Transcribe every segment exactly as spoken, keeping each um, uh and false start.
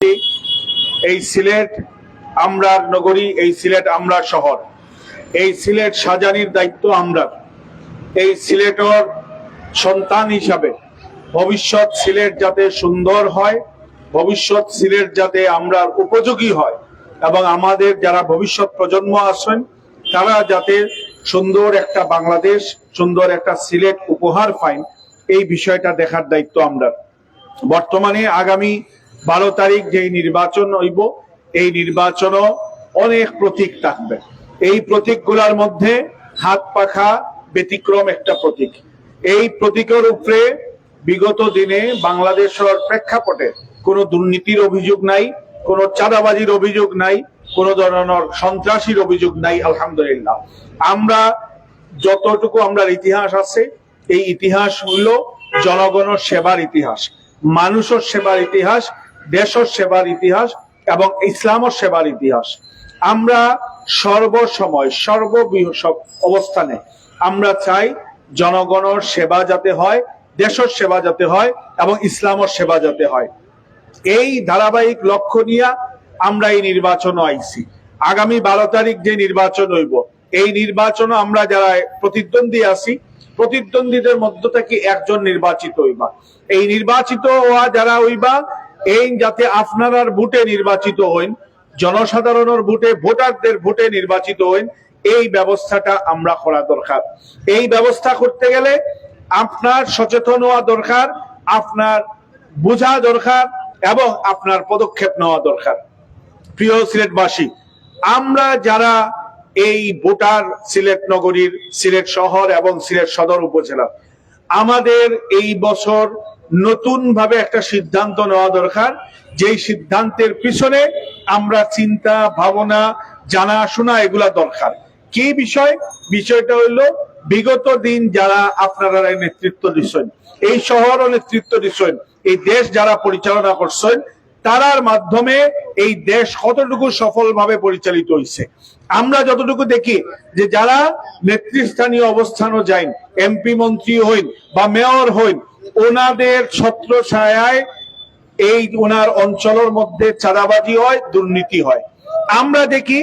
এই সিলেট আমরার নগরী, এই সিলেট আমরার শহর, এই সিলেট সাজানির দায়িত্ব আমরার। এই সিলেটর সন্তান হিসাবে ভবিষ্যৎ সিলেট যাতে সুন্দর হয়, ভবিষ্যৎ সিলেট যাতে আমরার উপযোগী হয় এবং আমাদের যারা ভবিষ্যৎ প্রজন্ম আছেন তারা যাতে সুন্দর একটা বাংলাদেশ, সুন্দর একটা সিলেট উপহার পাইন, এই বিষয়টা দেখার দায়িত্ব আমরার। বর্তমানে আগামী বারো তারিখ যেই নির্বাচন হইব, এই নির্বাচনও অনেক প্রতীক থাকবে। এই প্রতীকগুলোর মধ্যে হাত পাখা ব্যতিক্রম একটা প্রতীক। এই প্রতীকের উপরে বিগত দিনে বাংলাদেশের প্রেক্ষাপটে কোনো দুর্নীতির অভিযোগ নাই, কোনো চাঁদাবাজির অভিযোগ নাই, কোনো ধরনের সন্ত্রাসীর অভিযোগ নাই। আলহামদুলিল্লাহ, আমরা যতটুকু আমরার ইতিহাস আছে, এই ইতিহাস হইল জনগণের সেবার ইতিহাস, মানুষের সেবার ইতিহাস, দেশের সেবার ইতিহাস এবং ইসলামের সেবার ইতিহাস। আমরা সর্বসময় সর্ব সব অবস্থানে আমরা চাই জনগণের সেবা যাতে হয়, দেশের সেবা যাতে হয় এবং ইসলামের সেবা যাতে হয়। এই ধারাবাহিক লক্ষ্য নিয়ে আমরা এই নির্বাচনও আইছি। আগামী বারো তারিখ যে নির্বাচন হইব, এই নির্বাচনও আমরা যারা প্রতিদ্বন্দ্বী আছি, প্রতিদ্বন্দ্বীদের মধ্য থেকে একজন নির্বাচিত হইবা। এই নির্বাচিত হওয়া যারা হইবা, এই যাতে আপনারার ভোটে নির্বাচিত হইন, জনসাধারণের ভোটে, ভোটারদের ভোটে নির্বাচিত হইন, এই ব্যবস্থাটা আমরা করা দরকার। এই ব্যবস্থা করতে গেলে আপনার সচেতন হওয়া দরকার, আপনার বোঝা দরকার এবং আপনার পদক্ষেপ নেওয়া দরকার। প্রিয় সিলেটবাসী, আমরা যারা এই ভোটার, সিলেট নগরীর, সিলেট শহর এবং সিলেট সদর উপজেলা, আমাদের এই বছর নতুনভাবে একটা সিদ্ধান্ত নেওয়া দরকার, যেই সিদ্ধান্তের পিছনে আমরা চিন্তা ভাবনা, জানাশোনা এগুলা দরকার। কি বিষয়? বিষয়টা হইল, বিগত দিন যারা আপনারা এই নেতৃত্ব দিচ্ছেন, এই শহরও নেতৃত্ব দিচ্ছেন, এই দেশ যারা পরিচালনা করছেন, তারার মাধ্যমে এই দেশ কতটুকু সফলভাবে পরিচালিত হইছে। আমরা যতটুকু দেখি যে যারা নেতৃস্থানীয় অবস্থানও যাইন, এমপি মন্ত্রী হইন বা মেয়র হইন, ওনাদের ছত্র ছায়ায় এই ওনার অঞ্চলের মধ্যে চাঁদাবাজি হয়, দুর্নীতি হয়। আমরা দেখি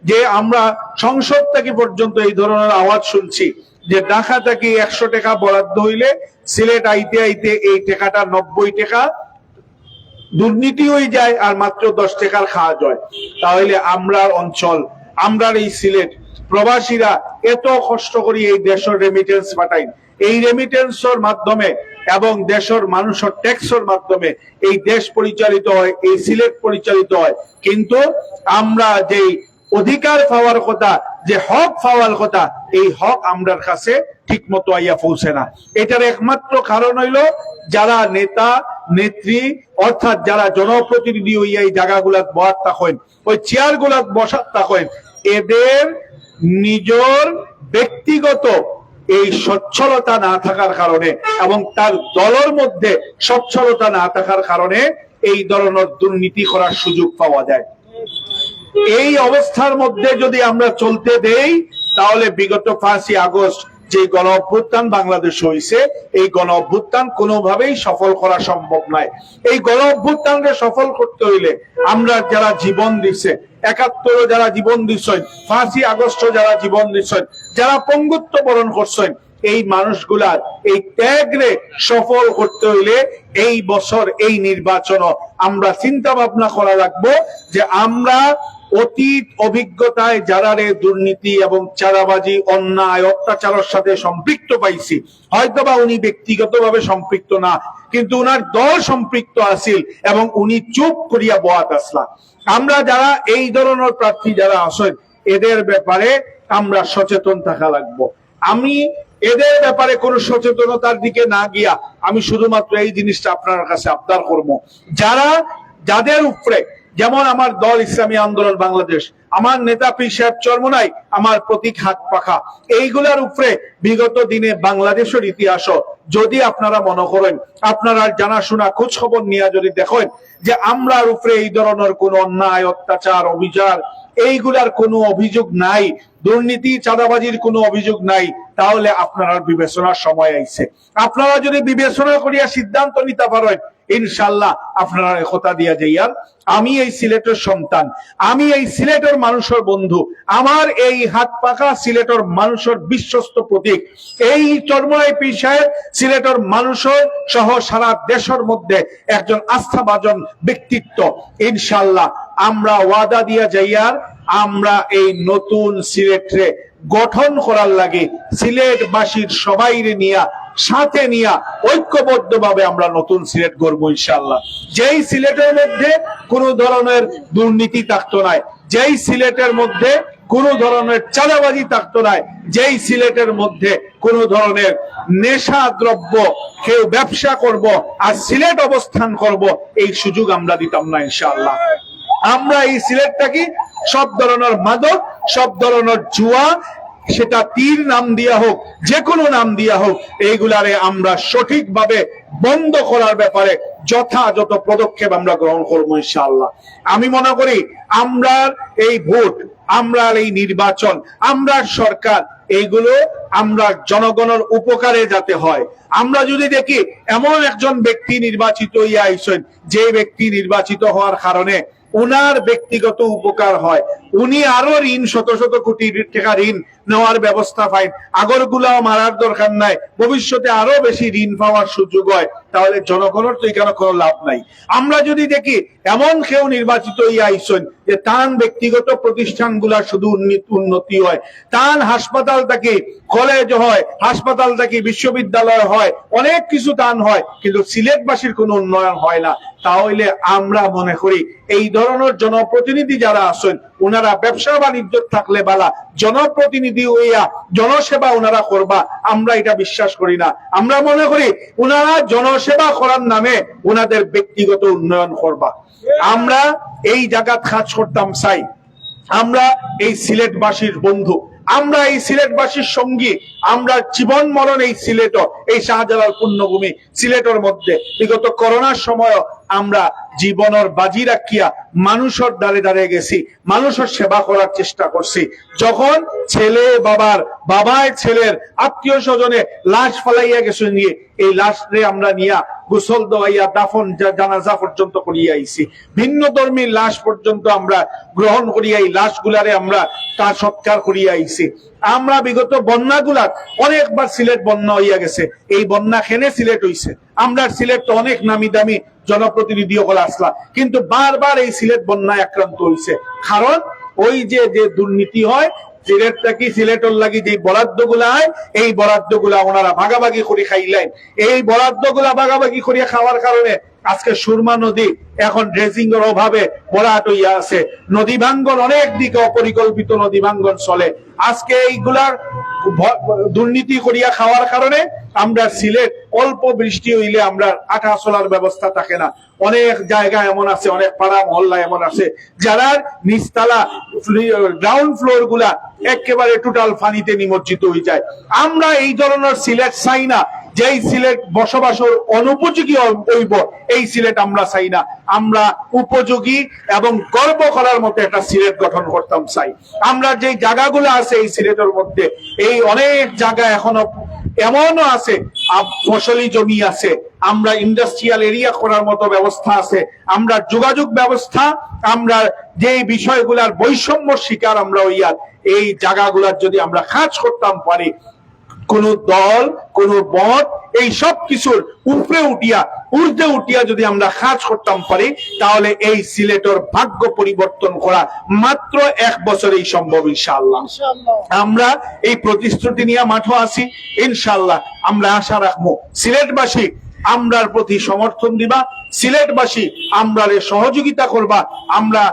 যে আমরা সংসদ থেকে পর্যন্ত এই ধরনের আওয়াজ শুনছি যে ঢাকা থেকে একশো টাকা বরাদ্দ হইলে সিলেট আইতে আইতে এই টাকাটা নব্বই টাকা দুর্নীতি হয়ে যায় আর মাত্র দশ টাকার কাজ হয়। তাহলে আমরার অঞ্চল, আমরার এই সিলেট, প্রবাসীরা এত কষ্ট করি এই দেশের রেমিটেন্স পাঠাইন, এই রেমিটেন্সর মাধ্যমে এবং দেশের মানুষের ট্যাক্সর মাধ্যমে এই দেশ পরিচালিত হয়, এই সিলেট পরিচালিত হয়। কিন্তু আমরা যেই অধিকার পাওয়ার কথা, যে হক পাওয়ার কথা, এই হক আমরার কাছে ঠিক মতো আইয়া পৌঁছে না। এটার একমাত্র কারণ হইল যারা নেতা নেত্রী, অর্থাৎ যারা জনপ্রতিনিধি হইয়া এই জায়গাগুলাত বহাত থাকইন, ওই চেয়ারগুলাত বসাত থাকইন, এদের নিজের ব্যক্তিগত এই সচ্ছলতা না থাকার কারণে এবং তার দলের মধ্যে সচ্ছলতা না থাকার কারণে এই ধরনের দুর্নীতি করার সুযোগ পাওয়া যায়। এই অবস্থার মধ্যে যদি আমরা চলতে দেই, তাহলে বিগত পাঁচই আগস্ট যে গণ অভ্যুত্থান বাংলাদেশ হয়েছে, এই গণ অভ্যুত্থান কোনোভাবেই সফল করা সম্ভব নয়। এই গণ অভ্যুত্থানকে সফল করতে হইলে আমরা যারা জীবন দিছে, একাত্তরে যারা জীবন দিছেন, পাঁচই আগস্ট যারা জীবন দিছেন, যারা পঙ্গুত্ব বরণ করছেন, এই মানুষগুলার এই ত্যাগরে সফল করতে হইলে এই বছর এই নির্বাচনও আমরা চিন্তা ভাবনা করা লাগবো যে আমরা অতীত অভিজ্ঞতায় যারারে দুর্নীতি এবং চাঁদাবাজি, অন্যায়, অত্যাচারের সাথে সম্পৃক্ত পাইছি, হয়তোবা উনি ব্যক্তিগতভাবে সম্পৃক্ত না, কিন্তু উনার দল সম্পৃক্ত আছিল এবং উনি চুপ করিয়া বহাত আসলা। আমরা যারা এই ধরনের প্রার্থী যারা আছেন, এদের ব্যাপারে আমরা সচেতন থাকা লাগবো। আমি এদের ব্যাপারে কোনো সচেতনতার দিকে না গিয়া আমি শুধুমাত্র এই জিনিসটা আপনার কাছে আবদার করব, যারা, যাদের উপরে, যেমন আমার দল ইসলামী আন্দোলন বাংলাদেশ, আমার নেতা পীর সাহেব চরমোনাই, আমার প্রতীক হাত পাখা, এইগুলার উপরে বিগত দিনে বাংলাদেশের ইতিহাসও যদি আপনারা মনে করেন, আপনারা জানাশোনা খোঁজ খবর নিয়ে যদি দেখেন যে আমরার উপরে এই ধরনের কোনো অন্যায়, অত্যাচার, অবিচার, এইগুলার কোনো অভিযোগ নাই, দুর্নীতি, চাঁদাবাজির কোনো অভিযোগ নাই, তাহলে আপনারা বিবেচনার সময় আইছে। আপনারা যদি বিবেচনা করিয়া সিদ্ধান্ত নিতে পারেন, ইনশাআল্লাহ আপনারারে কথা দিয়া যাইয়ার, আমি এই সিলেটর সন্তান, আমি এই সিলেটর মানুষর বন্ধু, আমার এই হাতপাখা সিলেটর মানুষর বিশ্বস্ত প্রতীক। এই চরমনাই পীর সাহেব সিলেটর মানুষর সহ সারা দেশর মধ্যে একজন আস্থাভাজন ব্যক্তিত্ব। ইনশাআল্লাহ আমরা ওয়াদা দিয়া যাইয়ার, আমরা এই নতুন সিলেটরে গঠন করার লাগি সিলেটবাসীর সবাইরে নিয়া, সাথে নিয়া ঐক্যবদ্ধভাবে আমরা নতুন সিলেট গড়বো ইনশাআল্লাহ। যেই সিলেটের মধ্যে কোনো ধরনের দুর্নীতি থাকতো নায়, যেই সিলেটের মধ্যে কোনো ধরনের চাঁদাবাজি থাকতো নায়, যেই সিলেটের মধ্যে কোনো ধরনের নেশা দ্রব্য কেউ ব্যবসা করব আর সিলেট অবস্থান করব, এই সুযোগ আমরা দিতাম না ইনশাআল্লাহ। আমরা এই সিলেটটাকে সব ধরনের মাদক, সব ধরনের জুয়া, সেটা তীর নাম দিয়া হোক, যে কোনো নাম দিয়া হোক, এইগুলারে আমরা সঠিকভাবে বন্ধ করার ব্যাপারে যথাযথ পদক্ষেপ আমরা গ্রহণ করবো ইনশাআল্লাহ। আমি মনে করি আমরার এই ভোট, আমরার এই নির্বাচন, আমরার সরকার, এইগুলো আমরা জনগণের উপকারে যাতে হয়। আমরা যদি দেখি এমন একজন ব্যক্তি নির্বাচিত হইয়া আইসেন, যে ব্যক্তি নির্বাচিত হওয়ার কারণে ওনার ব্যক্তিগত উপকার হয়, উনি আরো ঋণ, শত শত কোটি টাকা ঋণ নেওয়ার ব্যবস্থা পাইন, আগরগুলাও মারার দরকার নাই, ভবিষ্যতে আরো বেশি ঋণ পাওয়ার সুযোগ হয়, তাহলে জনগণের তো এখানে কোনো লাভ নাই। আমরা যদি দেখি এমন কেউ নির্বাচিত হইয়া আইসেন যে তান ব্যক্তিগত প্রতিষ্ঠানগুলা শুধু উন্নি-, উন্নতি হয়, তান হাসপাতাল থাকি কলেজ হয়, হাসপাতাল থাকি বিশ্ববিদ্যালয় হয়, অনেক কিছু তান হয়, কিন্তু সিলেটবাসীর কোনো উন্নয়ন হয় না, তাহলে আমরা মনে করি এই ধরনের জনপ্রতিনিধি যারা আছেন, ওনারা ব্যবসা বাণিজ্য থাকলে বালা, জনপ্রতিনিধি হইয়া জনসেবা ওনারা করবা, আমরা এটা বিশ্বাস করি না। আমরা মনে করি ওনারা জনসেবা করার নামে ওনাদের ব্যক্তিগত উন্নয়ন করবা। আমরা এই জায়গাত কাজ করতাম চাই, আমরা এই সিলেটবাসীর বন্ধু, আমরা এই সিলেটবাসীর সঙ্গী, আমরা জীবন মরণ এই সিলেট, এই শাহজালাল পুণ্যভূমি সিলেটর মধ্যে। বিগত করোনার সময় আমরা জীবনর বাজি রাখিয়া মানুষর দ্বারে দ্বারে গেছি, মানুষর সেবা করার চেষ্টা করছি। যখন ছেলে বাবার, বাবায় ছেলের আত্মীয় স্বজনে লাশ ফালাইয়া গেছেন গিয়ে, এই লাশরে আমরা নিয়া গোসল দেওয়াইয়া দাফন জা-, জানাজা পর্যন্ত করিয়া আইছি। ভিন্ন ধর্মীর লাশ পর্যন্ত আমরা গ্রহণ করিয়া এই লাশগুলারে আমরা তার সৎকার করিয়া আইছি। আমরা বিগত বন্যাগুলার অনেকবার সিলেট বন্যা হইয়া গেছে, এই বন্যা কেনে সিলেট হইছে? আমরা সিলেট তো অনেক নামি দামি জনপ্রতিনিধি সকল আসলা, কিন্তু বারবার এই সিলেট বন্যায় আক্রান্ত হইছে। কারণ ওই যে, যে দুর্নীতি হয়, সিলেট থাকি সিলেটর লাগি যে বরাদ্দগুলা হয়, এই বরাদ্দগুলা ওনারা ভাগাভাগি করে খাইলেন। এই বরাদ্দগুলা ভাগাভাগি করিয়া খাওয়ার কারণে আজকে সুরমা নদী এখন ড্রেজিং এর অভাবে ভরাট হইয়া আছে। নদী ভাঙ্গন, অনেক দিকে অপরিকল্পিত নদী ভাঙ্গন চলে। আজকে এইগুলার ভ-, দুর্নীতি করিয়া খাওয়ার কারণে আমরা সিলেট অল্প বৃষ্টি হইলে আমরা আটা চলার ব্যবস্থা থাকে না। অনেক জায়গা এমন আছে, অনেক পাড়া মহল্লা এমন আছে, যারার নিচতলা, গ্রাউন্ড ফ্লোর গুলা একেবারে টোটাল পানিতে নিমজ্জিত হয়ে যায়। আমরা এই ধরনের সিলেট চাই না, যেই সিলেট বসবাসের অনুপযোগী অ-, হইব, এই সিলেট আমরা চাই না। আমরা উপযোগী এবং গর্ব করার মতো একটা সিলেট গঠন করতাম চাই। আমরা যে জায়গাগুলো আছে এই সিলেটের মধ্যে, এই অনেক জায়গা এখনো এমনও আছে, আ, ফসলি জমি আছে, আমরা ইন্ডাস্ট্রিয়াল এরিয়া করার মতো ব্যবস্থা আছে, আমরা যোগাযোগ ব্যবস্থা, আমরা যেই বিষয়গুলার বৈষম্য শিকার আমরা হইয়ার, এই জায়গাগুলার যদি আমরা কাজ করতাম পারি, কোনো দল, কোনো মত, এই সব কিছুর উপরে উঠিয়া, ঊর্ধ্বে উঠিয়া যদি আমরা কাজ করতাম পারি, তাহলে এই সিলেটের ভাগ্য পরিবর্তন করা মাত্র এক বছরেই সম্ভব ইনশাআল্লাহ। ইনশাআল্লাহ। আমরা এই প্রতিশ্রুতি নিয়ে মাঠে আছি, ইনশাআল্লাহ আমরা আশা রাখবো সিলেটবাসী আমরার প্রতি সমর্থন দিবা, সিলেটবাসী আমরারে সহযোগিতা করবা। আমরা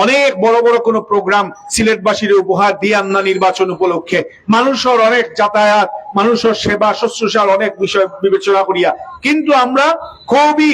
অনেক বড় বড় কোনো প্রোগ্রাম সিলেটবাসীর উপহার দিয়ার না নির্বাচন উপলক্ষে। মানুষের অনেক যাতায়াত, মানুষের সেবা শুশ্রূষার অনেক বিষয় বিবেচনা করিয়া, কিন্তু আমরা খুবই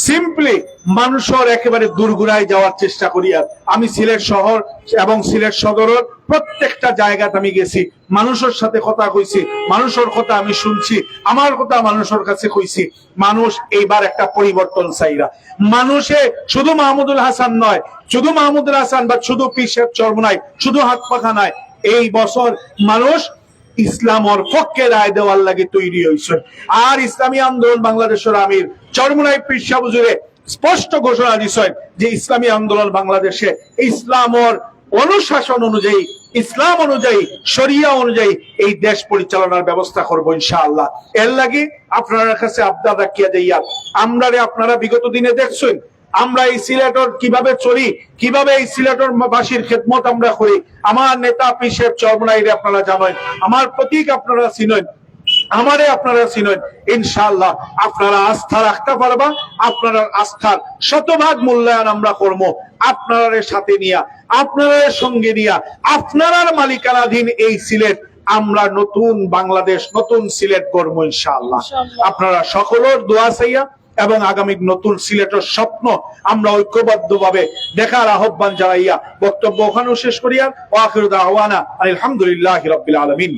সিম্পলি মানুষের একেবারে দোরগোড়ায় যাওয়ার চেষ্টা করিয়ার। আমি সিলেট শহর এবং সিলেট সদরের প্রত্যেকটা জায়গাত আমি গেছি, মানুষের সাথে কথা কইছি, মানুষের কথা আমি শুনছি, আমার কথা মানুষের কাছে কইছি। মানুষ এইবার একটা পরিবর্তন চাইরা। মানুষে শুধু মাহমুদুল হাসান নয়, শুধু মাহমুদুল হাসান বা শুধু পীর সাহেব চরমনাই, শুধু হাতপাখা নয়, এই বছর মানুষ ইসলামর পক্ষে রায় দেওয়ার লাগি তৈরি হইছে। আর ইসলামী আন্দোলন বাংলাদেশের আমির চরমুনাই পীর সাহেব হুজুরে স্পষ্ট ঘোষণা দিছইন যে ইসলামী আন্দোলন বাংলাদেশে ইসলামর অনুশাসন অনুযায়ী, ইসলাম অনুযায়ী, শরিয়া অনুযায়ী এই দেশ পরিচালনার ব্যবস্থা করব ইনশাআল্লাহ। এর লাগি আপনারার কাছে আবদার রাখিয়া যাইয়ার, আমরারে আপনারা বিগত দিনে দেখছইন আমরা এই সিলেটর কিভাবে চলি, কিভাবে এই সিলেটর বাসীর খেদমত আমরা করি। আমার নেতা পীর সাহেব চরমুনাইরে আপনারা জানইন, আমার প্রতীক আপনারা চিনইন, আমারে আপনারা চিনইন। ইনশাআল্লাহ আপনারা আস্থা রাখতে পারবা, আপনারার আস্থার শতভাগ মূল্যায়ন আমরা করমু। আপনারারে সাথে নিয়া, আপনারারে সঙ্গে নিয়া, আপনারার মালিকানাধীন এই সিলেট আমরা নতুন বাংলাদেশ, নতুন সিলেট গড়মু ইনশাআল্লাহ। ইনশাআল্লাহ। আপনারা সকলর দোয়া চাইয়া এবং আগামী নতুন সিলেটর স্বপ্ন আমরা ঐক্যবদ্ধভাবে দেখার আহ্বান জানাইয়া বক্তব্য ওখানেও শেষ করিয়ার। ওয়া আখিরু দাওয়ানা আলহামদুলিল্লাহি রাব্বিল আলামিন।